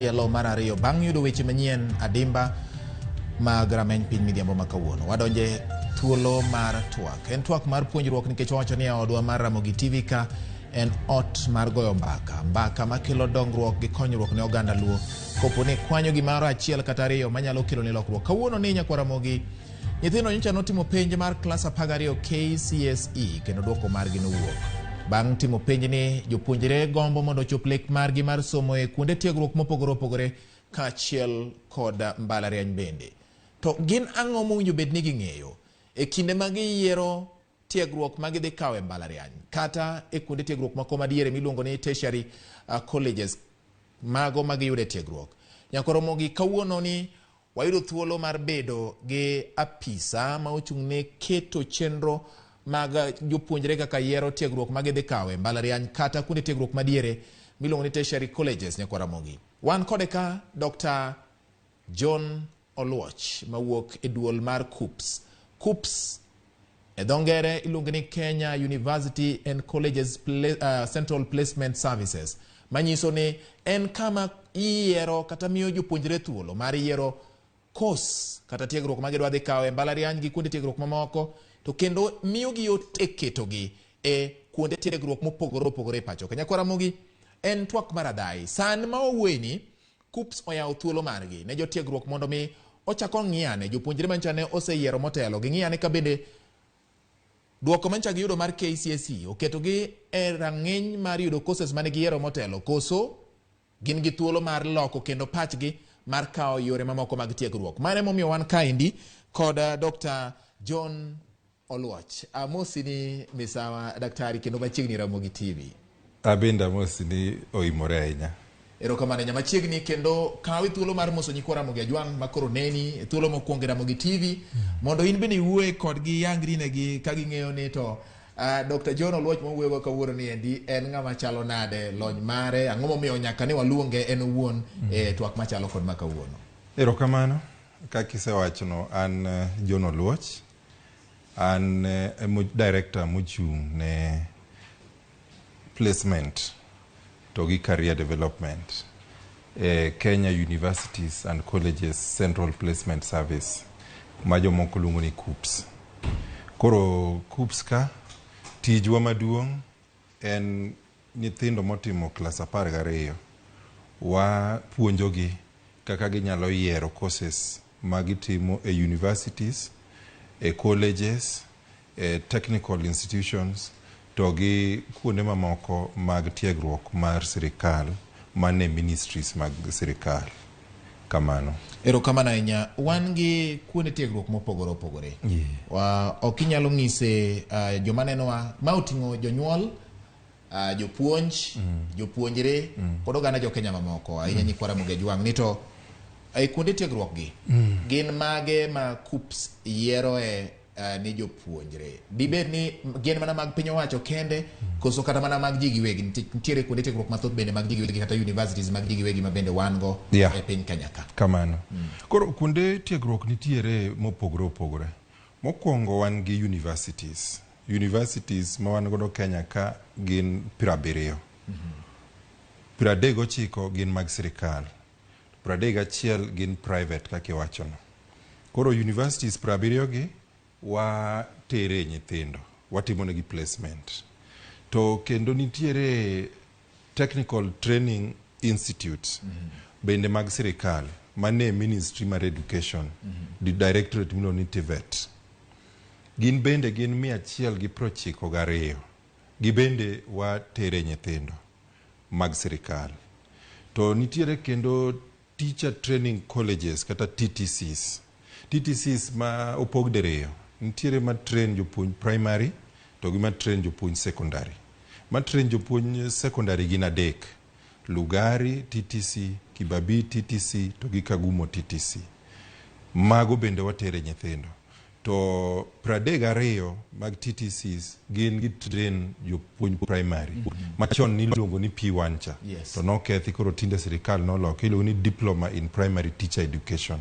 Tielo mar ariyo bang' yudo weche manyien adimba mag rameny piny midhiambo ma kawuono. Wadonje thuolo mar twak. En twak mar puonjruok nikech wawacho ni odwa mar Ramogi TV ka en ot mar goyo mbaka. Mbaka makelo dongruok gi konyruok ne oganda Luo kopo ni kwanyo gimoro achiel kata ariyo manyalo kelo ni lokruok. Kawuono ni nyakwa Ramogi nyithindo nyocha notimo penj mar klas 12 KCSE kendo duoko margi nowuok. Bang' timo penjni, jopuonjre gombo mondo ochop lek margi mar somo e kuonde tiegruok mopogore opogore kaachiel kod mbalariany bende. To gin ang'o mowinjo bed ni ging'eyo e kinde ma giyiero tiegruok ma gidhi kawo e mbalariany kata e kuonde tiegruok moko madiere miluongo ni tertiary colleges mago ma giyude tiegruok. Nyakoromogi kawuono ni wayudo thuolo mar bedo gi apisa ma ochung' ne keto chenro mag jopuonjre kaka yiero tiegruok ma gidhi kawo e mbalariany kata kuonde tiegruok madiere miluongo ni tertiary colleges nyakwa Ramogi. Wan kode ka Dr. John Oluoch mawuok e duol mar KUCCPS. KUCCPS e dho ngere iluongo ni Kenya University and Colleges Central Placement Services, manyiso ni en kama iyiero kata miyo jopuonjre thuolo mar yiero course kata tiegruok ma gidwa dhi kawo e mbalariany gi kuonde tiegruok mamoko, to kendo miyogi yot e ketogi e kuonde tiegruok mopogore opogore e pacho ka. Nyakwa Ramogi, en twak mar adhai. Sani ma wawuoyeni, KUCCPS oyawo thuolo margi ne jotiegruok mondo mi ochak ong'iyane jopuonjre manyicha ne oseyiero motelo, ging'iyane ka bende duoko manyicha giyudo mar KCSE oketogi e rang'iny mar yudo courses mane giyiero motelo, koso gin gi thuolo mar loko kendo pachgi mar kawo yore mamoko mag tiegruok. Mano emomiyo wan kaendi kod Dr. John Oluoch. Amosi ni misawa daktari kendo machiegni Ramogi TV. Abende amosi ni oimore ahinya. Erokamano ahinya machiegni kendo kawi thuolo mar moso nyikwa Ramogi Ajwang' makoro neni e thuolo mokwongo e Ramogi TV mondo in bende iwuoye kodgi yangri negi ka ging'eyo ni to Dr. John Oluoch mawuoyogo kawuono ni endi en ng'ama chalo nade, lony mare, ang'o momiyo nyaka ne waluonge en owuon e twak machalo kod ma kawuono. Erokamano, kaka isewachono an John Oluoch, an director mochung' ne placement to gi career development e Kenya Universities and Colleges Central Placement Service ma jomoko luongo ni KUCCPS. Koro KUCCPS ka tijwa maduong' en nyithindo motimo klas 12 wapuonjogi kaka ginyalo yiero courses ma gitimo e universities, e colleges, e technical institutions to gi kuonde mamoko mag tiegruok mar sirikal mane ministries mag sirikal. Kamano. Erokamano ahinya. Wan gi kuonde tiegruok mopogore opogore. Ok inyalo ng'ise joma nenowa ma oting'o jonyuol, jopuonj, jopuonjre kod oganda jo Kenya mamoko ahinya nyikwa Ramogi Ajwang' ni to e kuonde tiegruok gi gin mage ma KUCCPS yiero e ni jopuonjre? Dibed ni gin mana mag piny owacho kende koso kata mana mag ji giwegi? Nitiere kuonde tiegruok mathoth bende mag ji giwegi kata universities mag ji giwegi ma bende wan go e piny Kenya ka. Kamano. Koro kuonde tiegruok nitiere mopogore opogore. Mokwongo wan gi universities. Universities ma wan godo Kenya ka gin 70. 39 gin mag sirikal. 31 gin private kaka iwachono. Koro universities 70 gi watere nyithindo, watimonegi placement. To kendo nitiere technical training institutes bende mag sirikal mane ministry mar education, the directorate miluongo ni TVET. Gin bende gin 192. Gibende watere nyithindo mag sirikal. To nitiere kendo teacher training colleges kata TTCs. TTCs ma opog diriyo. Nitiere ma train jopuonj primary to gi ma train jopuonj secondary. Ma train jopuonj secondary gin adek. Lugari TTC, Kibabii TTC to gi Kagumo TTC. Mago bende watere nyithindo. To 32 mag TTCs gin gi train jopuonj primary. Machon niluongo ni P1 cha. To nokethi koro tinde sirikal noloke iluongo ni Diploma in Primary Teacher Education.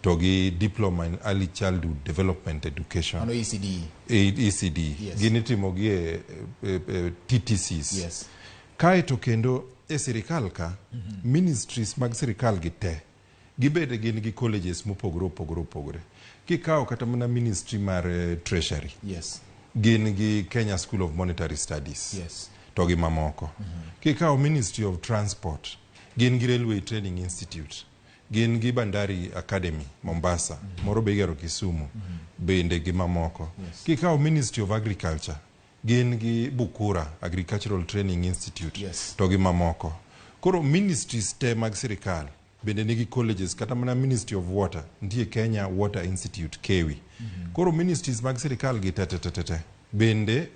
To gi Diploma in Early Childhood Development Education. Mano ECD. ECD. Gin itimo gi e TTCs. Kaeto kendo e sirikal ka, ministries mag sirikal gi te, gibede gin gi colleges mopogore opogore opogore. Kikawo kata mana ministry mar treasury, gin gi Kenya School of Monetary Studies to gi mamoko. Kikawo Ministry of Transport, gin gi Railway Training Institute, gin gi Bandari Academy Mombasa, moro be igero Kisumu, bende gi mamoko. Kikawo Ministry of Agriculture, gin gi Bukura Agricultural Training Institute to gi mamoko. Koro ministries te mag sirikal bende nigi colleges, kata mana Ministry of Water nitie Kenya Water Institute KEWI. Koro ministries mag sirikal gi te te te te te bende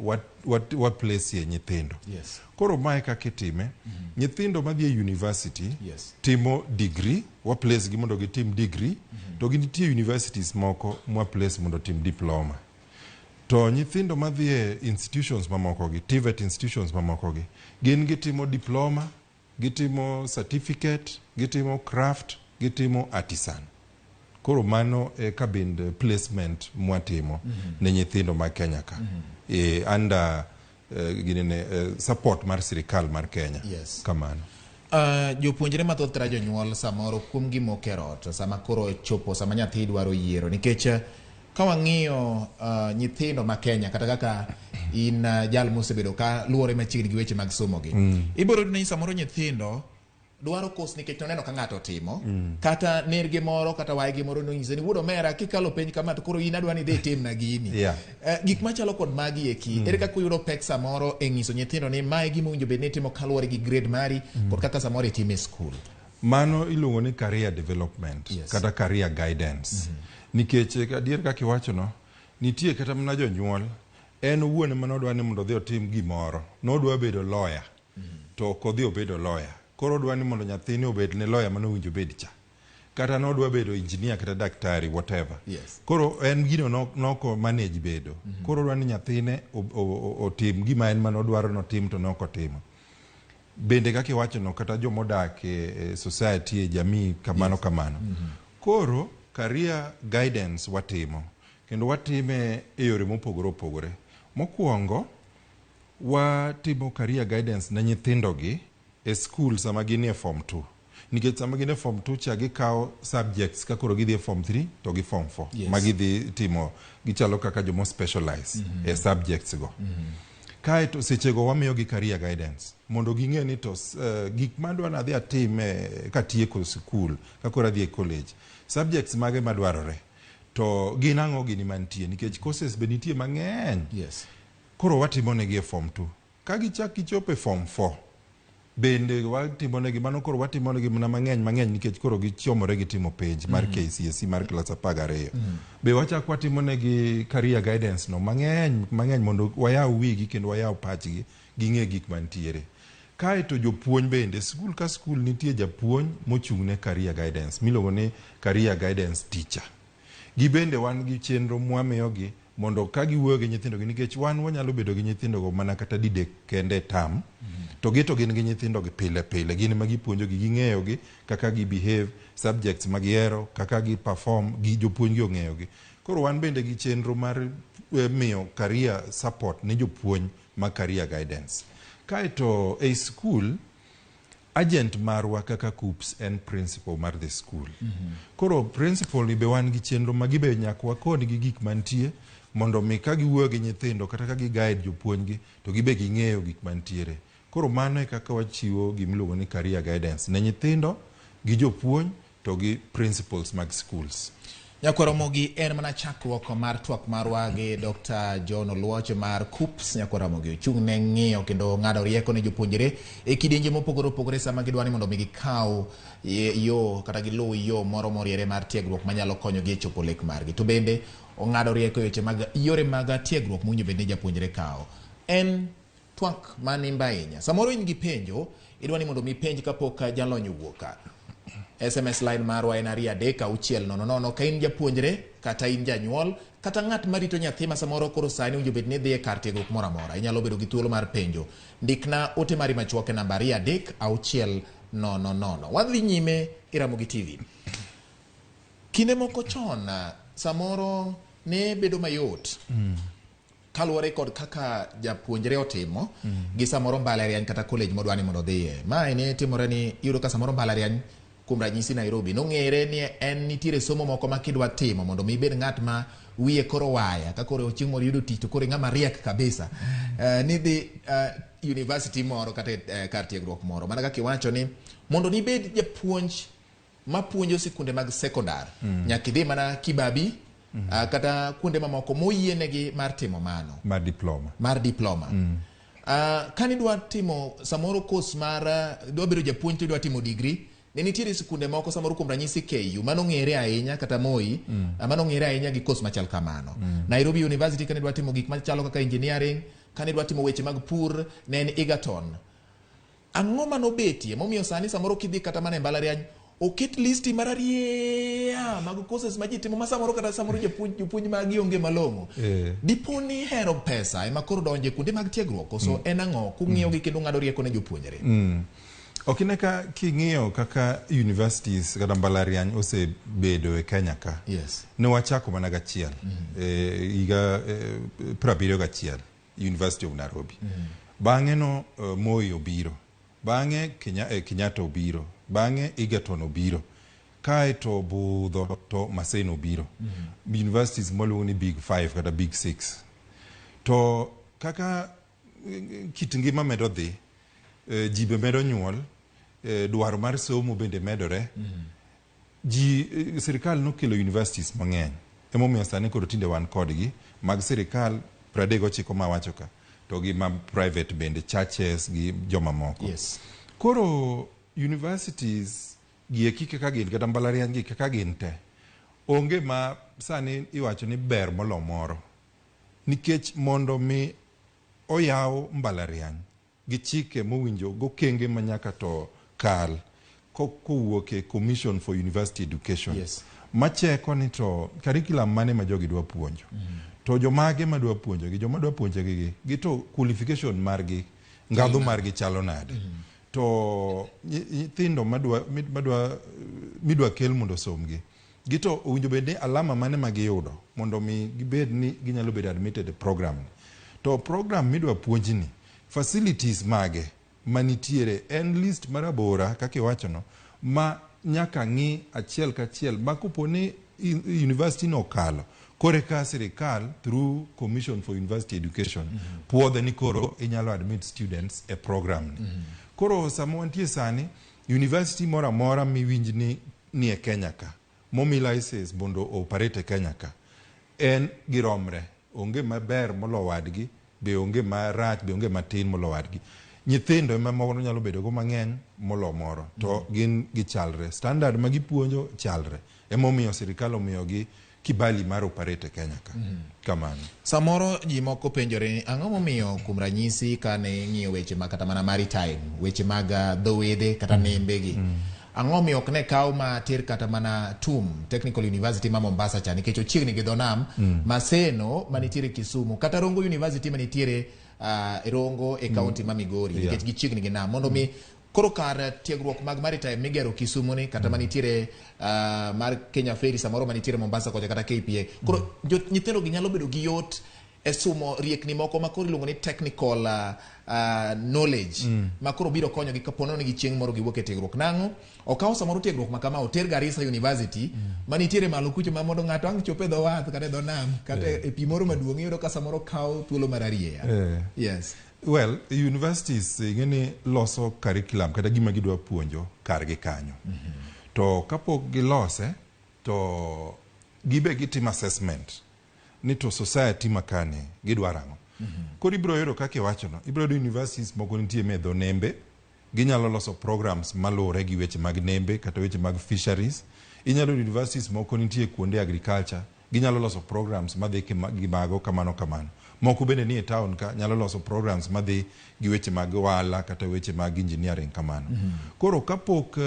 wa place nyithindo. Koro mae kaka itime, nyithindo madhi e university timo degree, wa place gi mondo gitim degree, to nitie universities moko mwa place mondo otim diploma. To nyithindo madhi e institutions mamoko gi, TVET institutions mamoko gi, gin gitimo diploma, gitimo certificate, gitimo craft, gitimo artisan. Koro mano e kabind placement mwatimo ne nyithindo mag Kenya ka. E under ginene, support mar sirikal mar Kenya. Kamano. Jopuonjre mathoth kata jonyuol samoro kuom gimoko e ot sama koro chopo sama nyathi dwaro yiero, nikech ka wang'iyo nyithindo ma Kenya, kata kaka in jal mosebedo ka luwore machiegni gi weche mag somo gi, ibiro yudo ni samoro nyithindo dwaro course nikech noneno ka ng'ato timo, kata nergi moro kata waygi moro nonyise ni, "Wuod omera, kikalo penj kama to koro in adwa ni idhi itimna gini." Gik machalo kod magi eki, ere kaka uyudo pek samoro e nyiso nyithindo ni mae gima owinjo bed ni itimo kaluwore gi grade mari kod kaka samoro itime e skul? Mano iluongo ni career development kata career guidance. Nikech adier kaka iwachono, nitie kata mana jonyuol, en owuon ema nodwa ni mondo odhi otim gimoro. Nodwa bedo lawyer, to ok odhi obedo lawyer. Koro odwa ni mondo nyathine obed ne lawyer manowinjo obed cha. Kata nodwa bedo engineer kata daktari, whatever. Koro en gino noko manage bedo. Koro odwa ni nyathine otim gima en manodwaro notim to nok otimo. Bende kaka iwachono, kata jomodak e society, e jamii kamano kamano. Koro career guidance watimo kendo watime e yore mopogore opogore. Mokwongo, watimo career guidance ne nyithindogi e school sama gin e form 2. Nikech sama gin e form 2 cha, gikawo subjects ka koro gidhi e form 3 to gi form 4 ma gidhi timo, gichalo kaka jomo specialize e subjects go. Kaeto sechego wamiyogi career guidance mondo ging'e ni to gik madwa nadhi atim katieko sikul, ka koro adhi e college, subjects mage madwarore to gin ang'o gini mantie, nikech courses be nitie mang'eny. Koro watimo negi e form 2. Ka gichak gichopo e form 4 bende watimonegi mano. Koro watimonegi mana mang'eny mang'eny nikech koro gichomore gi timo penj mar KCSE mar klas 12. Be wachak watimonegi career guidance no mang'eny mang'eny mondo wayaw wigi kendo wayaw pachgi ging'e gik mantiere. Kaeto jopuonj bende, skul ka skul nitie japuonj mochung' ne career guidance miluongo ni career guidance teacher. Gibende wan gi chenro mwamiyogi mondo ka giwuoyo gi nyithindogi, nikech wan wanyalo bedo gi nyithindogo mana kata didek kende e term, to gi to gin gi nyithindogi pile pile, gin ema gipuonjogi, ging'eyogi kaka gi behave, subjects ma gihero, kaka gi perform, gi jopuonj gi ong'eyogi. Koro wan bende gi chenro mar miyo career support ne jopuonj ma career guidance. Kaeto ei skul, agent marwa kaka KUCCPS en principal mar the school. Koro principal ni be wan gi chenro ma gibe nyaka wakon gi gik mantie mondo mi ka giwuoyo gi nyithindo kata ka gi guide jopuonjgi to gibe ging'eyo gik mantiere. Koro mano e kaka wachiwo gimiluongo ni career guidance ne nyithindo gi jopuonj to gi principals mag schools. Nyakwaramogi, en mana chakruok mar twak marwa gi Dr. John Oluoch mar KUCCPS. Nyakwaramogi ochung' ne ng'iyo kendo ng'ado rieko ne jopuonjre e kidienje mopogore opogore sama gidwa ni mondo mi gikaw yo kata giluw yo moro moriere mar tiegruok manyalo konyogi e chopo lek margi. To bende ong'ado rieko e weche mag yore mag tiegruok mowinjo bed ni japuonjre kawo. En twak manimba ahinya. Samoro in gi penjo, idwa ni mondo mi penj kapok jalony owuok ka. SMS line marwa en 23600. Ka in japuonjre kata in janyuol kata ng'at marito nyathi ma samoro koro sani owinjo bed ni dhi e kar tiegruok moro amora, inyalo bedo gi thuolo mar penjo. Ndikna ote mari machuok e namba 23600. Wadhi nyime gi Ramogi TV. Kinde moko chon samoro ne bedo mayot. Kaluwore kod kaka japuonjre otimo gi samoro mbalariany kata college modwa ni mondo odhiye. Mae ne timore ni iyudo ka samoro mbalariany kuom ranyisi Nairobi nong'ere ni en nitiere somo moko ma kidwa timo mondo mi ibed ng'at ma wiye koro waya ka koro chieng' moro iyudo tich to koro ing'ama riek kabisa. Nidhi university moro kata kar tiegruok moro mana kaka iwacho ni mondo nibed japuonj mapuonjo sikunde mag sekondar nyaka idhi mana Kibabi kata kuonde mamoko moyienegi mar timo mano mar diploma. Mar diploma. Kanidwa timo samoro course mar idwa bedo japuonj to idwa timo degree, ne nitiere sikunde moko samoro kuom ranyisi KU mano ng'ere ahinya kata Moi mano ng'ere ahinya gi course machal kamano. Nairobi University kanidwa timo gik machalo kaka engineering, kanidwa timo weche mag pur ne en Egerton. Ang'o manobetie momiyo sani samoro kidhi kata mana e mbalariany oket listi mararieya mag courses ma ji timo ma samoro kata samoro jopuonj magi onge malong'o? Dipo ni hero pesa ema koro donje kuonde mag tiegruok koso en ang'o kung'iyogi kendo ng'ado rieko ne jopuonjre? Ok ine ka king'iyo kaka universities kata mbalariany osebedo e Kenya ka. Ne wachako mana gachiel higa 71, University of Nairobi. Bang'e no Moi obiro. Bang'e Kenyatta obiro. Bang'e Egerton obiro. Kae to budho to Maseno obiro. Universities mwaluongo ni Big Five kata Big Six. To kaka kit ngima medo dhi, ji be medo nyuol, dwaro mar somo bende medore. Ji sirikal nokelo universities mang'eny. Emomiyo sani koro tinde wan kodgi mag sirikal 39 mawacho ka, to gi ma private bende, churches gi jomamoko. Koro universities gi eki kaka gin kata mbalariany gi kaka gin te, onge ma sani iwacho ni ber molo moro. Nikech mondo mi oyaw mbalariany gi chike mowinjo gokenge ma nyaka to kal kowuok e Commission for University Education. Macheko ni to curriculum mane ma jogi dwa puonjo. To jomage ma dwa puonjogi, joma dwa puonjogi gi, gi to qualification margi, ngadho margi chalo nade. To nyithindo midwa kel mondo osomgi, gi to owinjo bed ni alama mane ma giyudo mondo mi gibed ni ginyalo bedo admitted e program ni. To program midwa puonjni, facilities mage manitiere en list marabora kaka iwachono ma nyaka ng'i achiel kachiel ma kopo ni university no okalo kore ka sirikal through Commission for University Education puodhe ni koro inyalo admit students e program ni. Koro sama wantie sani, university moro amora miwinj ni ni e Kenya ka momi license mondo operate e Kenya ka en giromre, onge maber molo wadgi, be onge marach, be onge matin molo wadgi. Nyithindo ema moro nyalo bedo go mang'eny molo moro, to gin gichalre, standard ma gipuonjo chalre. Emomiyo sirikal omiyogi kibali mar operate e Kenya ka. Kamano. Samoro ji moko penjore ni ang'o momiyo kuom ranyisi kane ing'iyo weche mag kata mana maritime, weche mag dho wedhe kata nembe gi, ang'o miyo ok ne kaw ma ter kata mana TUM, Technical University ma Mombasa cha, nikech ochiegni gi dho nam, Maseno manitiere Kisumu, kata Rongo University manitiere Rongo e county ma Migori, nikech gichiegni gi nam, mondo mi koro kar tiegruok mag maritime migero Kisumu ni kata manitiere mar Kenya Ferry samoro manitiere Mombasa kocha kata KPA, koro nyithindo gi nyalo bedo gi yot e somo riekni moko ma koro iluongo ni technical knowledge ma koro biro konyogi kapo ni chieng' moro giwuok e tiegruok. Nang'o okaw samoro tiegruok ma kama oter Garissa University manitiere malo kucho ma mondo ng'ato ang' chop e dho wath kata e dho nam kata e pi moro maduong' iyudo ka samoro kawo thuolo mararieya. Yes. Well, universities ing'e ni loso curriculum kata gima gidwa puonjo kargi kanyo. To kapok gilose to gibe gitimo assessment ni to society makani gidwaro ang'o. Koro ibiro yudo kaka iwachono, ibiro yudo universities moko nitie me dho nembe, ginyalo loso programs maluwore gi weche mag nembe kata weche mag fisheries. Inyalo yudo universities moko nitie kuonde agriculture, ginyalo loso programs madhi gi mago kamano kamano. Moko bende nie town ka nyalo loso programs madhi gi weche mag ohala kata weche mag engineering kamano. Koro kapok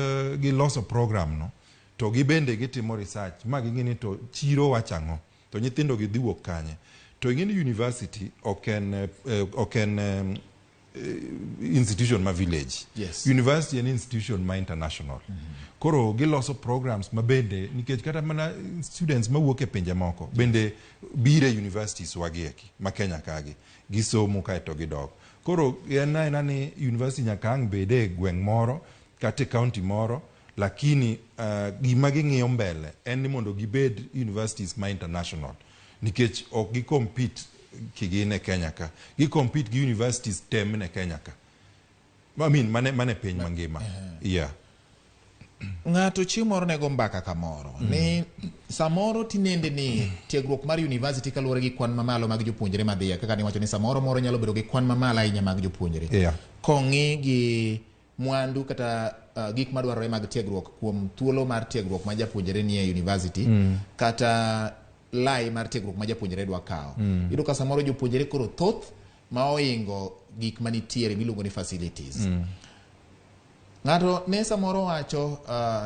giloso program no, to gibende gitimo research ma ging'e ni to chiro wacho ang'o, to nyithindo gi dhi wuok kanye. To ing'e ni university ok en institution ma village. University en institution ma international. Koro giloso programs ma bende nikech kata mana students mawuok e pinje moko bende biro e universities wagieki ma Kenya kagi gisomo kaeto gidok. Koro en aena ni university nyaka ang' bede e gweng' moro kata e county moro, lakini gima ging'iyo mbele en ni mondo gibed universities ma international, nikech ok gi compete kigin e Kenya ka, gi compete gi universities te mane Kenya ka, I mean mane piny mangima, yeah. Ng'ato chieng' moro nego mbaka kamoro ni samoro tinende ni tiegruok mar university kaluwore gi kwan mamalo mag jopuonjre madhiye, kaka niwacho ni samoro moro nyalo bedo gi kwan mamalo ahinya mag jopuonjre, kong'i gi mwandu kata gik madwarore mag tiegruok kuom thuolo mar tiegruok ma japuonjre nie university, kata lai mar tiegruok ma japuonjre dwa kawo, iyudo ka samoro jopuonjre koro thoth ma oingo gik manitiere miluongo ni facilities. Ng'ato ne samoro wacho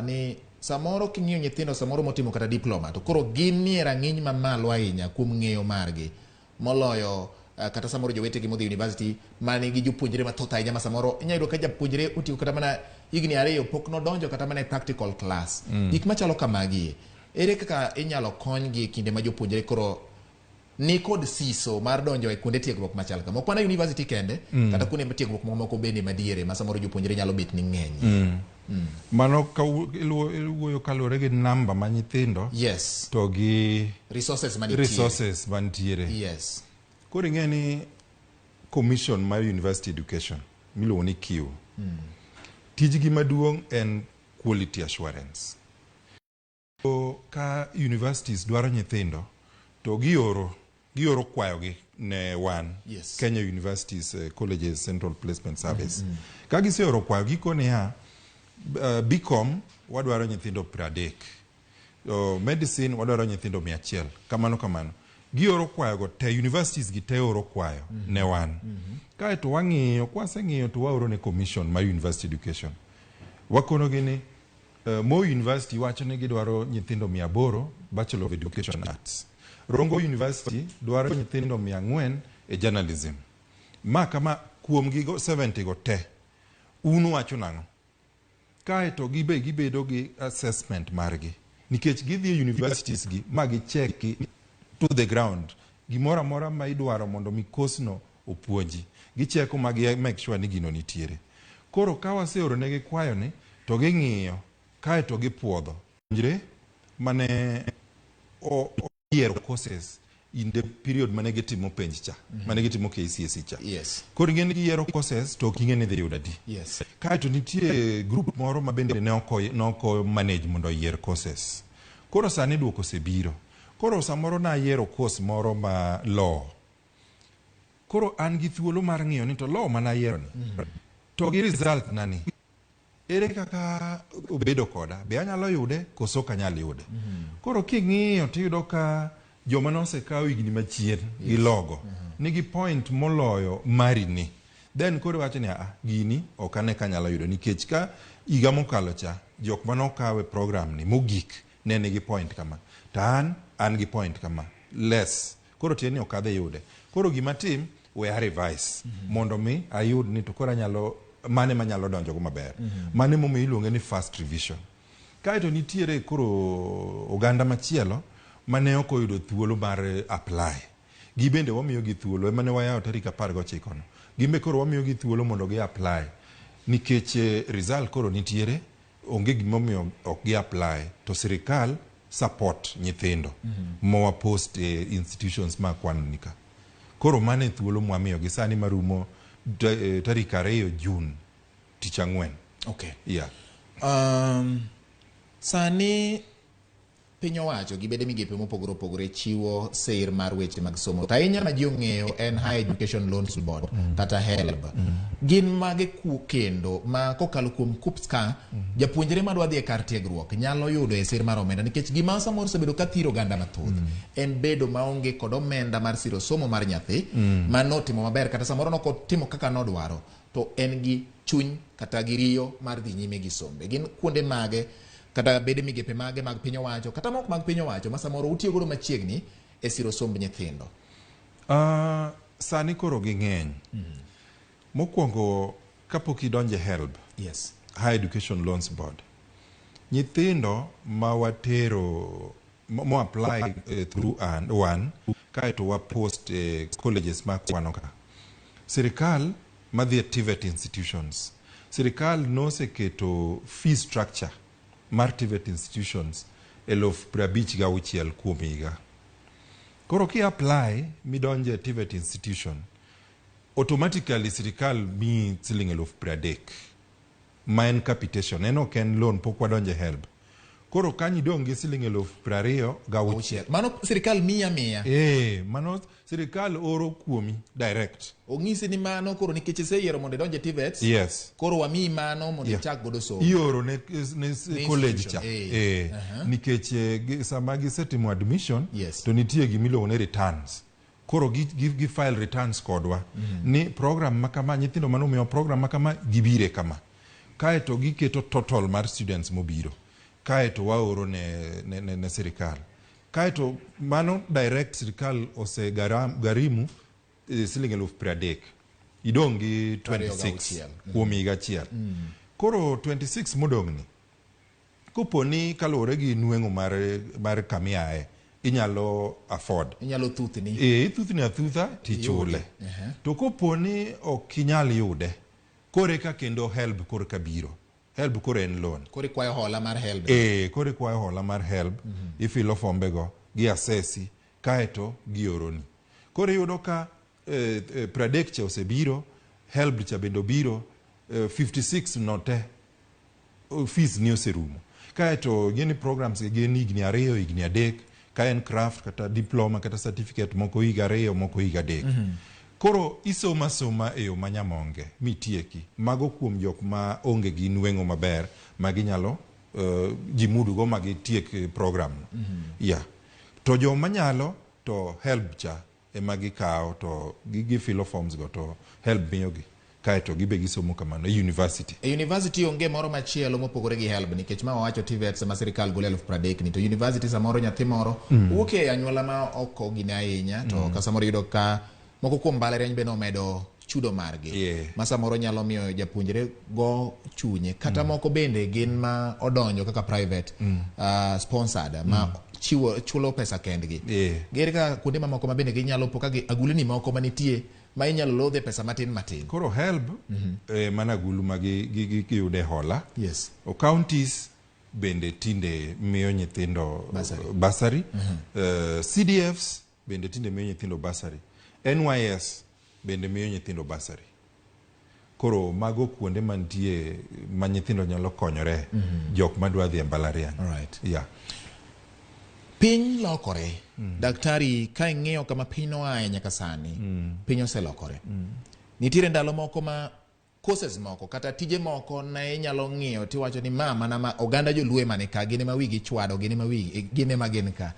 ni samoro king'iyo nyithindo samoro motimo kata diploma to koro gin nie rang'iny mamalo ahinya kuom ng'eyo margi moloyo kata samoro jowetegi modhi university manigi jopuonjre mathoth ahinya, ma samoro inyalo yudo ka japuonjre otieko kata mana higni 2 pok nodonjo kata mana e practical class. Gik machalo kamagi, ere kaka inyalo konygi e kinde ma jopuonjre koro ni kod siso mar donjo e kuonde tiegruok machal kama, ok mana university kende, kata kuonde tiegruok mamoko bende madiere ma samoro jopuonjre nyalo bet ni ng'eny? Mano ka iwuoyo kaluwore gi namba ma nyithindo to gi resources manitie. Resources mantiere. Koro ing'e ni commission mar university education miluongo ni KIU, tijgi maduong' en quality assurance. So, ka universities dwaro nyithindo to gioro kwayogi ne wan Kenya Universities Colleges Central Placement Service. Ka giseoro kwayo, gikone ya BCom wadwaro nyithindo 30, medicine wadwaro nyithindo 100, kamano kamano. Gioro kwayogo te, universities gi te oro kwayo ne wan. Kaeto wang'iyo, kwaseng'iyo to waoro ne commission mar university education. Wakonogi ni Moi University wacho ni gidwaro nyithindo 800 Bachelor of Education Arts. Rongo University dwaro nyithindo 400 e journalism. Ma kama kuom gigo 70 go te, un wacho nang'o? Kaeto gibe gibedo gi assessment margi. Nikech gidhi e universities gi ma gicheki to the ground. Gimoro amora ma idwaro mondo mi course no opuonji. Gicheko ma gi make sure ni gino nitiere. Koro ka waseoro negi kwayo ni to ging'iyo kaeto gipuodho. Puonjre mane oyiero courses in the period mane gitimo penj cha, mane gitimo KCSE cha. Koro ing'e ni giyiero courses to ok ing'e ni dhi yudo adi. Kaeto nitie group moro ma bende ne ok manage mondo oyier courses. Koro sani duoko osebiro. Koro samoro nayiero course moro ma law. Koro an gi thuolo mar ng'iyo ni to law manayiero ni to gi result na ni ere kaka obedo koda, be anyalo yude koso ok anyal yude. Koro king'iyo tiyudo ka joma nosekawo higni machien gi logo nigi point moloyo mari ni, then koro iwacho ni ah, gini ok ane ka anyalo yudo, nikech ka higa mokalo cha jok manokaw e program ni mogik ne nigi point kama to an gi point kama less, koro tiende ni ok adhi yude. Koro gima tim, we a revise mondo mi ayud ni to koro anyalo mane manyalo donjo go maber. Mane momiyo iluonge ni first revision. Kaeto nitiere koro oganda machielo mane ok oyudo thuolo mar apply. Gibende wamiyogi thuolo, ema ne wayawo tarik 19 no. Gimbe koro wamiyogi thuolo mondo gi apply nikech result koro nitiere, onge gimomiyo ok gi apply to sirikal support nyithindo mowa post e institutions ma kwan ka. Koro mano e thuolo mwamiyogi sani marumo tarik 2 June, tich ang'wen. Yeah. Sani piny owacho gi bede migepe mopogore opogore chiwo sir mar weche mag somo, to ahinya ma ji ong'eyo en Higher Education Loans Board kata HELB. Gin mage ku kendo ma kokalo kuom KUCCPS ka japuonjre madwa dhi e kar tiegruok nyalo yudo e sir mar omenda? Nikech gima samoro osebedo ka thiro oganda mathoth en bedo maonge kod omenda mar siro somo mar nyathi ma notimo maber, kata samoro nokotimo kaka nodwaro to en gi chuny kata gi riyo mar dhi nyime gi sombe. Gin kuonde mage kata bede migepe mage mag piny owacho kata mok mag piny owacho ma samoro utiyo godo machiegni e siro somb nyithindo? Sani koro ging'eny. Mokwongo kapok idonje HELB, Yes. Higher Education Loans Board, nyithindo ma watero mo apply through an, one kaeto wa post colleges ma kwano ka, sirikal madhi e TVET institutions, sirikal noseketo fee structure mar TVET institutions 56,000 kuom higa. Koro ki apply midonje TVET institution, automatically sirikal miyi siling 30,000 ma en capitation, en ok en loan, pok wadonje HELB. Koro kanyo idong' gi siling 26,000. Mano sirikal miya miya. Mano sirikal oro kuomi direct. Ong'isi ni mano koro nikech iseyiero mondo idonje TVETs. Yes. Koro wamiyi mano mondo ichak godo somo. Ioro ne college cha. Nikech sama gisetimo admission, to nitie gimiluongo ni returns. Koro gi file returns kodwa. Ni program ma kama, nyithindo manomiyo program ma kama, gibire kama. Kaeto giketo total mar students mobiro. Kaeto waoro ne sirikal. Kaeto mano direct sirikal ose garimu siling 30,000. Idong' gi 26 kuom higa achiel. Koro 26 modong'ni, kopo ni kaluwore gi nweng'o mar kamiae, inyalo afford. Inyalo thuthni. Ithuthni athutha tichule. To kopo ni ok inyal yude, kore ka kendo HELB korka biro. HELB koro en loan. Koro ikwayo hola mar HELB. Koro ikwayo hola mar HELB, ifilo fombe go, gi assessi, kaeto gioroni. Koro iyudo ka 30 cha osebiro, HELB cha bende obiro, 56 no te, fees ni oserumo. Kaeto gini programs gin higni 2, higni 3, ka en craft kata diploma kata certificate moko higa 2, moko higa 3. Koro isoma soma e yo manyamonge mitieki. Mago kuom jok ma onge gi nweng'o maber ma ginyalo jimudugo ma gitiek program no. Yeah. To joma nyalo to HELB cha ema gikawo to gifilo forms go to HELB miyogi. Kaeto gibe gisomo kamano e university. E university onge moro machielo mopogore gi HELB, nikech ma wawacho TVETs ma sirikal golo 30,000 ni, to university samoro nyathi moro wuok e anyuola ma ok ogine ahinya, to ka samoro yudo ka moko kuom mbalariany bende omedo chudo margi, ma samoro nyalo miyo japuonjre go chunye, kata moko bende gin ma odonjo kaka private sponsored ma chiwo chulo pesa kendgi. Gere kaka kuonde mamoko ma bende ginyalo po ka agulni moko manitie ma inyalo lodhe pesa matin matin. Koro HELB mana agulu ma giyude hola. Yes. O counties bende tinde miyo nyithindo bursary. CDFs bende tinde miyo nyithindo bursary. NYS bende miyo nyithindo bursary. Koro mago kuonde mantie ma nyithindo nyalo konyore, jok madwa dhi e mbalariany. Right. Yeah. Piny lokore. Daktari, ka ing'iyo kama piny noaye nyaka sani, piny oselokore. Nitiere ndalo moko ma courses moko kata tije moko ne inyalo ng'iyo tiwacho ni ma mana ma oganda joluo ema ni ka, gin ema wigi chwado, gin ema wigi, gin ema gin ka.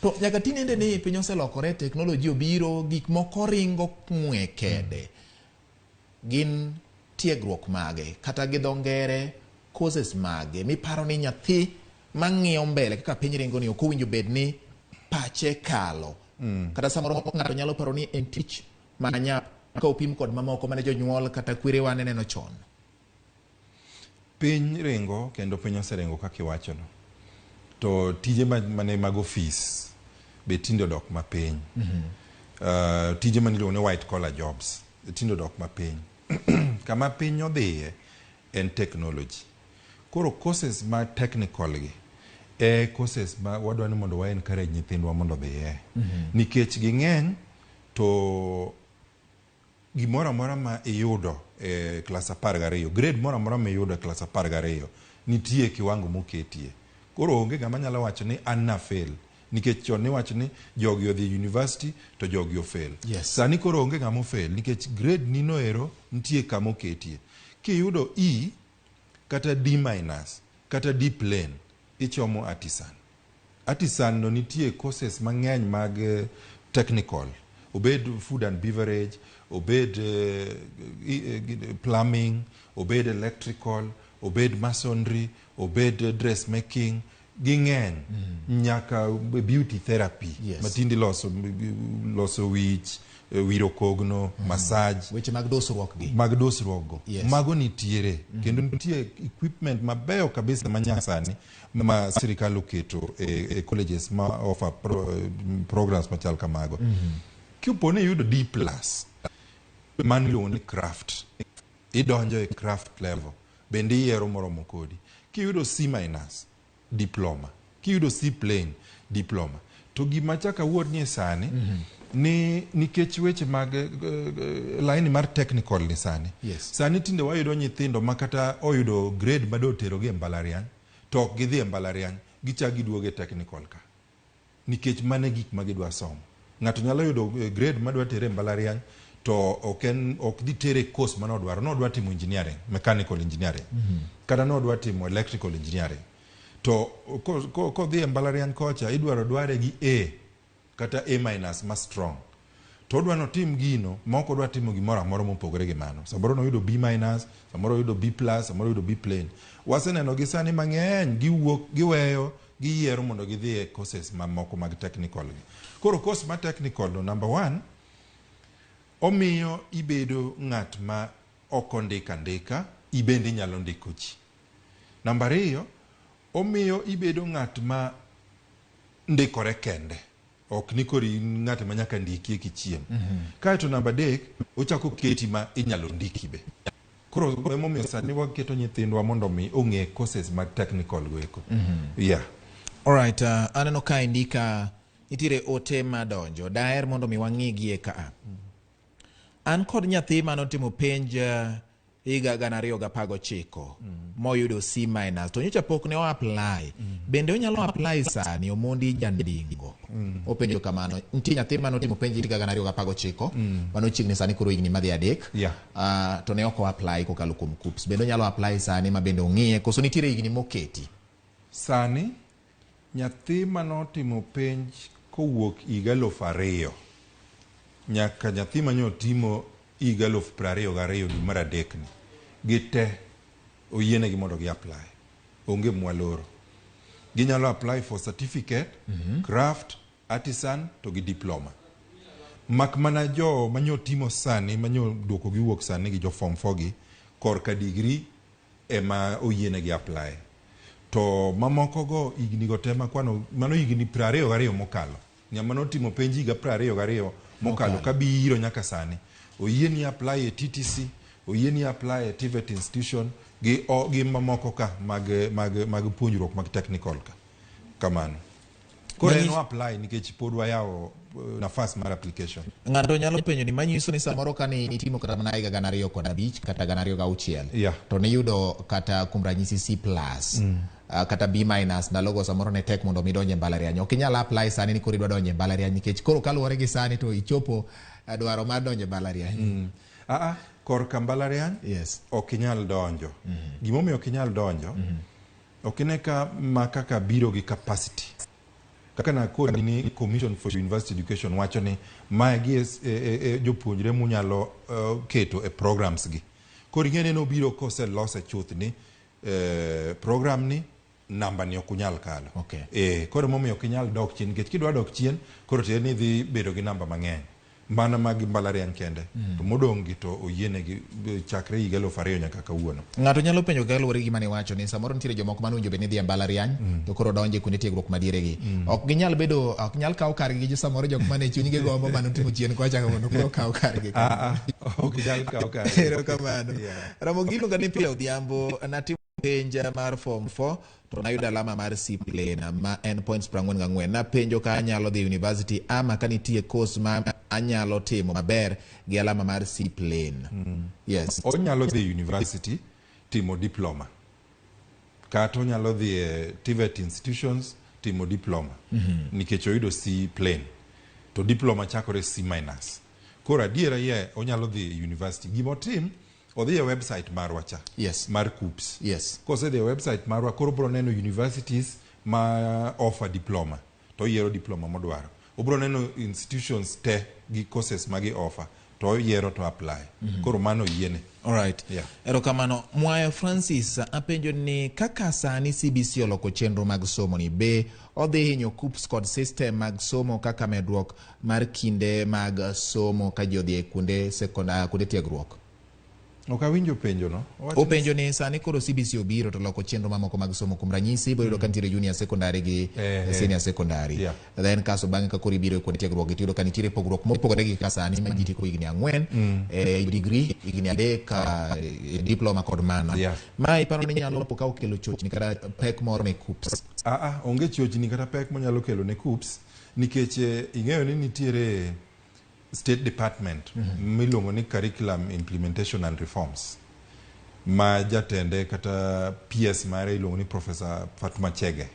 To nyaka tinende ni piny oselokore, teknoloji obiro, gik moko ringo ng'we kede. Gin tiegruok mage kata gi dho ngere courses mage miparo ni nyathi mang'iyo mbele kaka piny ringo ni ok owinjo bed ni pache kalo. Kata samoro ng'ato nyalo paro ni en tich manyap ka opim kod mamoko mane jonyuol kata kwerewa ne neno chon. Piny ringo kendo piny oseringo kaka iwachono. To tije mane mag ofis be tinde odok mapiny. Tije mane iluongo ni white collar jobs tinde odok mapiny. Kama piny odhiye en technology. Koro courses ma technical gi e courses ma wadwa ni mondo wa encourage nyithindwa mondo odhiye. Nikech ging'eny to gimoro amora ma iyudo e klas 12, grade moro amora ma iyudo e klas 12 nitie kiwango moketie. Koro onge ng'ama nyalo wacho ni an na fail, nikech chon niwacho ni jogi odhi e university to jogi ofail. Yes. Sani koro onge ng'ama ofail nikech grade ni noero nitie kama oketie. Kiyudo E kata D minus kata D plain, ichomo artisan. Artisan no nitie courses mang'eny mag technical, obed food and beverage, obed plumbing, obed electrical, obed masonry, obed dressmaking, ging'eny nyaka beauty therapy. Yes. Matindi loso wich, wiro kogno, massage. Weche mag dosruok gi. Mag dosruok go. Yes. Mago nitiere. Kendo nitie equipment mabeyo kabisa manyasani ma sirikal oketo e colleges ma offer programs machal kamago. Kipo ni iyudo D plus, mano iluongo ni craft. Idonjo e craft level. Bende iyiero moromo kodi. Kiyudo C minus, diploma. Kiyudo C plain, diploma. To gima chak awuor nie sani, ni nikech weche mag line mar technical ni sani. Yes. Sani tinde wayudo nyithindo ma kata oyudo grade ma doterogi e mbalariany, to ok gidhi e mbalariany, gichak giduogo e technical ka. Nikech mano e gik ma gidwa somo. Ng'ato nyalo yudo grade madwa tere e mbalariany, to ok dhi tere e course manodwaro. Nodwa timo engineering, mechanical engineering. Kata nodwa timo electrical engineering. To kodhi e mbalariany kocha, idwaro dware gi A kata A minus ma strong. To odwa notim gino ma ok odwa timo gimoro amora mopogore gi mano. Samoro noyudo B minus, samoro oyudo B plus, samoro oyudo B plain. Waseneno gi sani mang'eny giwuok, giweyo, giyiero mondo gidhi e courses mamoko mag technical gi. Koro course ma technical no, number one, omiyo ibedo ng'at ma ok ondik andika, ibende inyalo ndiko ji. Namba ariyo, omiyo ibedo ng'at ma ndikore kende. Ok ni koro in ng'at ma nyaka ndiki kichiem. Kaeto namba adek, ochako keti ma inyalo ndiki be. Koro emomiyo sani waketo nyithindwa mondo mi ong'e courses mag technical go eko. Yeah. Alright, aneno ka indika nitiere ote madonjo. Daher mondo mi wang'i gie kaa. An kod nyathi manotimo penj higa 2019 moyudo C minus to nyocha pok ne o apply. Bende onyalo apply sani? Omondi Jandingo openjo kamano. Nitie nyathi manotimo penj higa 2019, mano chiegni sani koro higni madhi 3, to ne ok o apply kokalo kuom KUCCPS. Bende onyalo apply sani ma bende ong'iye koso nitiere higni moketi? Sani nyathi manotimo penj kowuok higa 2000 nyaka nyathi manyotimo higa 2022 dwe mar adek ni, gite oyienegi mondo gi apply. Onge mwaloro. Ginyalo apply for certificate, craft, artisan to gi diploma. Mak mana jo manyotimo sani, manyo duoko gi wuok sani gi jo form 4 gi, korka degree ema oyienegi apply. To mamoko go higni go te makwano, mano higni 22 mokalo. Ng'ama notimo penj higa 22 mokalo kabiro nyaka sani, oyieni apply e TTC, oyieni apply e TVET institution gi mamoko ka mag puonjruok mag technical ka. Kamano. Koro en o apply nikech pod wayawo nafas mar application. Ng'ato nyalo penjo ni manyiso ni samoro ka ni itimo kata mana higa 2005 kata 2006 to niyudo kata kuom ranyisi C plus, kata B minus, ndalogo samoro ne tek mondo mi idonj e mbalariany, ok inyal apply sani ni koro idwa donjo e mbalariany nikech koro kaluwore gi sani to ichopo dwaro mar donjo e mbalariany? Aa, korka mbalariany ok inyal donjo. Gimomiyo ok inyal donjo, ok ine ka ma kaka biro gi capacity. Kaka nakoni ni Commission for University Education wacho ni magi e jopuonjre munyalo keto e programs gi. Koro ing'e ni nobiro koselose chuth ni program ni namba ni ok unyal kalo. Koro emomiyo ok inyal dok chien, nikech kidwa dok chien koro tiende ni idhi bedo gi namba mang'eny mana mag mbalariany kende. To modong' gi to oyienegi chakre higa 2000 nyaka kawuono. Ng'ato nyalo penjo kaluwore gi gima niwacho ni samoro nitiere jomoko manowinjo bed ni dhi e mbalariany to koro donjo e kuonde tiegruok madiere gi. Ok ginyal bedo, ok nyal kaw kargi gi samoro jok mane chunygi gombo manotimo chien kocha mondo koro okaw kargi. Ah, ah, ok nyal kaw kargi. Erokamano. Yeah. Ramogi iluonga ni pile odhiambo. Natimo penj mar form 4 to nayudo alama mar C plain ma en points 44. Napenjo ka anyalo dhi university ama ka nitie course ma anyalo timo maber gi alama mar C plain. Yes. Onyalo dhi university timo diploma. Kata onyalo dhi e TVET institutions timo diploma. Nikech oyudo C plain. To diploma chakore C minus. Koro adiera ye onyalo dhi e university. Gimotim, odhi e website marwa cha. Mar KUCCPS. Kosedhi e website marwa, koro obiro neno universities ma offer diploma. To oyiero diploma modwaro. Obiro neno institutions te gi courses ma gi offer. to oyiero to apply. Koro mano oyiene. Alright. Yeah. Erokamano. Mwayo Francis apenjo ni kaka sani CBC oloko chenro mag somo ni be odhi hinyo KUCCPS kod system mag somo kaka medruok mar kinde mag somo ka ji odhi e kuonde sekondar, kuonde tiegruok. Ok awinjo penjo no. Owacho ni- Openjo ni sani koro CBC obiro to loko chenro mamoko mag somo kuom ranyisi ibiro yudo ka nitiere junior secondary gi senior secondary. Then kaso bang'e ka koro ibiro e kuonde tiegruok gi tiyudo ka nitiere pogruok mopogore gi kaka sani ma ji tieko higni 4 e degree, higni 3 e diploma kod mano. Ma iparo ni nyalo po ka okelo chochni kata pek moro ne KUCCPS? Ah, onge chochni kata pek monyalo kelo ne KUCCPS nikech ing'eyo ni nitiere State Department miluongo ni Curriculum Implementation and Reforms ma jatende kata PS mare iluongo ni Professor Fatuma Chege.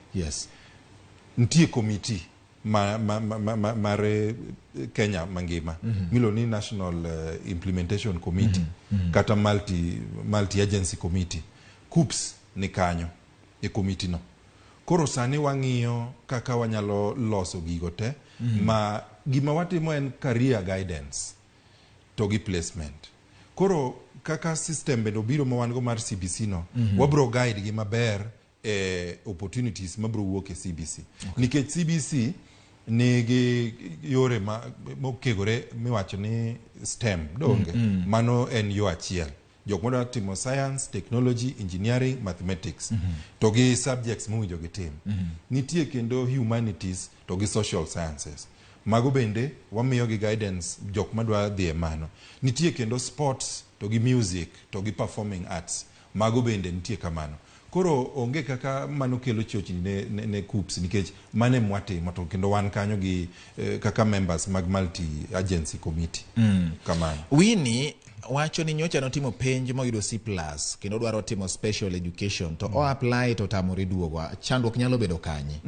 Nitie committee mar Kenya mangima miluongo ni National Implementation Committee kata multi agency committee. KUCCPS ni kanyo e committee no. Koro sani wang'iyo kaka wanyalo loso gigo te ma gima watimo en career guidance to gi placement. Koro kaka system bende obiro ma wan go mar CBC no, wabro guide gi maber e opportunities mabro wuok e CBC. Nikech CBC nigi yore ma mokegore miwacho ni STEM donge. Mano en yo achiel. Jok madwa timo science, technology, engineering, mathematics to gi subjects mowinjo gitim. Nitie kendo humanities to gi social sciences. Mago bende wamiyo gi guidance jok madwa dhi e mano. Nitie kendo sports to gi music to gi performing arts. Mago bende nitie kamano. Koro onge kaka mano kelo chochni ne KUCCPS nikech mano ema watimo to kendo wan kanyo gi kaka members mag multi agency committee. Kamano. Winnie wacho ni nyocha notimo penj moyudo C+ kendo dwaro timo special education to o apply to tamore duogo. Chandruok nyalo bedo kanye?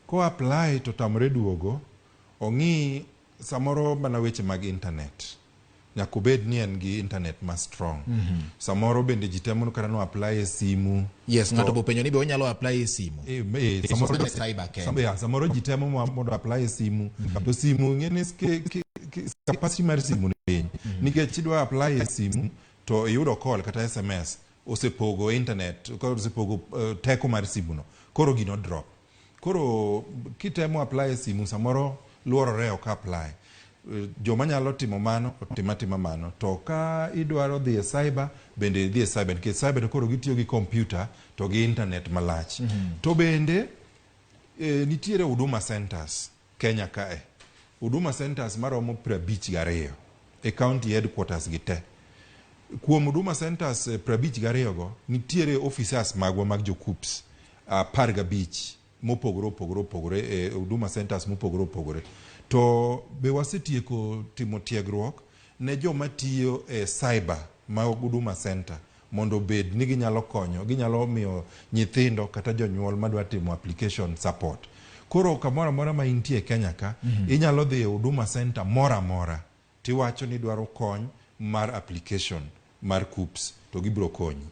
Ko apply to tamore duogo, ong'i samoro mana weche mag internet. Nyaka obed ni en gi internet ma strong. Samoro bende ji temo kata no apply e simu. Yes, ng'ato bo penjo ni be onyalo apply e simu. Samoro cyber kende. Yeah, samoro ji temo mondo apply e simu. To simu ing'e ni capacity mar simu ni piny. Nikech idwa apply e simu to iyudo call kata SMS osepogo internet, osepogo teko mar simu no. Koro gino drop. Koro kitemo apply e simu samoro luorore ok apply. Joma nyalo timo mano otim atima mano. To ka idwaro dhi e cyber bende idhi e cyber nikech cyber to koro gitiyo gi computer to gi internet malach. To bende nitiere Huduma Centers Kenya kae. Huduma Centers maromo 52 e county headquarters gi te. Kuom Huduma Centers 52 go nitiere officers magwa mag jo KUCCPS 15 mopogore opogore opogore e Huduma Centers mopogore opogore. To be wasetieko timo tiegruok ne joma tiyo e cyber mag Huduma Center mondo obed ni ginyalo konyo, ginyalo miyo nyithindo kata jonyuol madwa timo application support. Koro kamoro amora ma intie e Kenya ka, inyalo dhi e Huduma Center moro amora tiwacho ni idwaro kony mar application mar KUCCPS to gibiro konyi.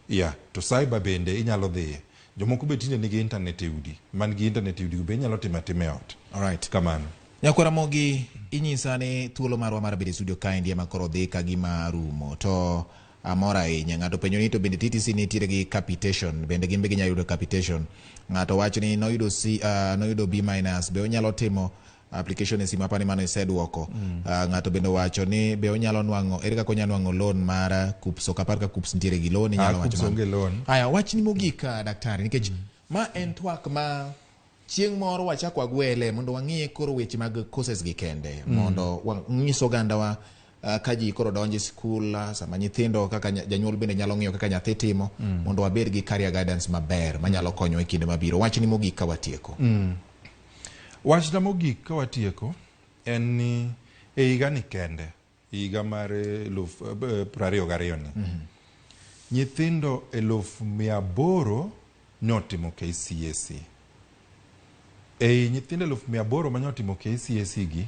Yeah, to cyber bende inyalo dhiye. Jomoko be tinde nigi internet e udi, man gi internet e udi be inyalo timo atima e ot. Alright. Kamano. Nyakwara Ramogi, inyisa ni thuolo marwa mar bedo e studio kaendi ema koro dhi ka gima rumo. To amor ahinya. Ng'ato penjo ni to bende TTC nitiere gi capitation, bende gin be ginyalo yudo capitation. Ng'ato wacho ni noyudo C, noyudo B minus, be onyalo timo application e simu apani mano iseduoko. Ng'ato bende wacho ni be onyalo nwang'o, ere kaka onyalo nwang'o loan mar KUCCPS, ok apar ka KUCCPS nitiere gi loan, inyalo wacho KUCCPS mano. Onge loan. Aya, wachni mogik daktari, nikech ma en twak ma chieng' moro wachak wagwele mondo wang'iye koro weche mag courses gi kende mondo wang'is ogandawa ka ji koro donjo e sikul sama nyithindo kaka janyuol bende nyalo ng'iyo kaka nyathi timo mondo wabed gi career guidance maber manyalo konyo e kinde mabiro. Wachni mogik ka watieko. Wachna mogik ka watieko en ni e higa ni kende, higa mar 2022 ni, nyithindo 800,000 notimo KCSE. Ei nyithindo 800,000 mane otimo KCSE gi,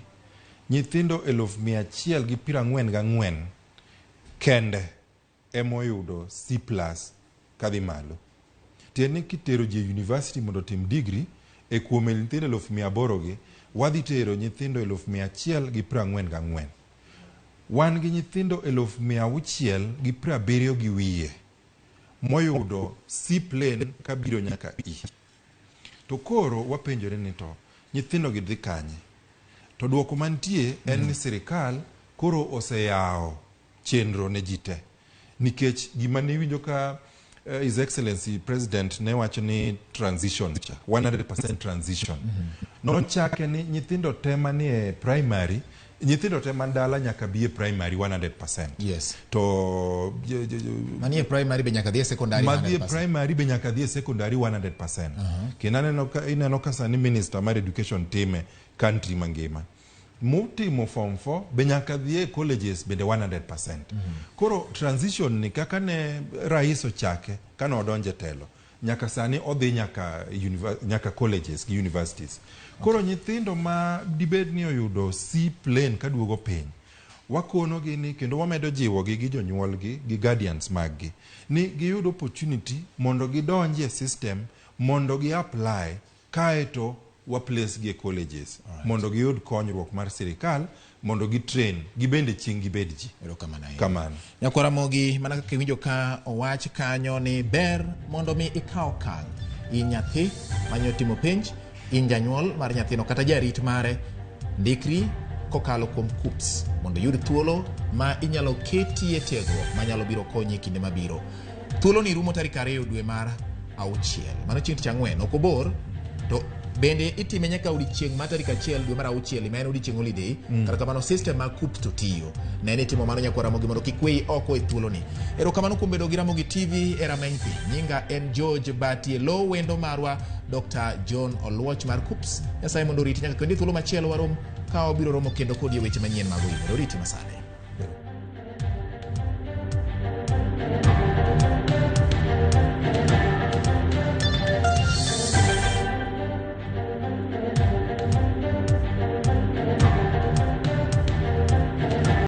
nyithindo 144,000 kende emoyudo C+ kadhi malo. Tiende ni kitero ji e university mondo otim degree, e kuom nyithindo 800,000 gi, wadhi tero nyithindo 144,000. Wan gi nyithindo 670,000 gi wiye moyudo C plain kabiro nyaka E. To koro wapenjore ni to nyithindo gi dhi kanye? To duoko mantie en ni sirikal koro oseyawo chenro ne ji te. Nikech gima ne iwinjo ka His Excellency President ne wacho ni transition cha, 100% transition. Nochake ni nyithindo te manie primary, nyithindo te man dala nyaka bi e primary 100%. To Manie primary be nyaka dhi e secondary madhi e 100%. primary be nyaka dhi e secondary 100%. Kendo aneno ka, ineno ka sani minister mar education time country mangima. Motimo form 4 be nyaka dhi e colleges bende 100%. Koro transition ni kaka ne rais ochake kane odonjo e telo nyaka sani odhi nyaka nyaka colleges gi universities. Koro nyithindo ma dibed ni oyudo C plain kaduogo piny, wakonogi ni kendo wamedo jiwogi gi jonyuolgi gi guardians maggi ni giyud opportunity mondo gidonji e system mondo gi apply kaeto wa place gi e colleges mondo giyud konyruok mar sirikal mondo gi train gibende chieng' gibed ji. Erokamano ahinya. Kamano. Nyakwar Ramogi, mana kaka iwinjo ka owach kanyo ni ber mondo mi ikaw okang' in nyathi manyo timo penj, in janyuol mar nyathino kata jarit mare, ndikri kokalo kuom KUCCPS mondo iyud thuolo ma inyalo ketie tiegruok manyalo biro konyi e kinde mabiro. Thuolo ni rumo tarik 2 dwe mar 6, mano chieng' tich ang'wen, ok obor, to bende itime nyaka odiechieng' mar tarik 1 dwe mar 6 ma en odiechieng' holiday. Kata kamano system mag KUCCPS to tiyo. Ne ni timo mano nyakwar Ramogi mondo kik weyi oko e thuoloni. Erokamano kuom bedo gi Ramogi TV e rameny piny. Nyinga en George Batie Lo, wendo marwa Dr. John Oluoch mar KUCCPS. Nyasaye mondo oriti nyaka kendo e thuolo machielo warom ka wabiro romo kendo kodi e weche manyien mag Oimore. Oriti masani.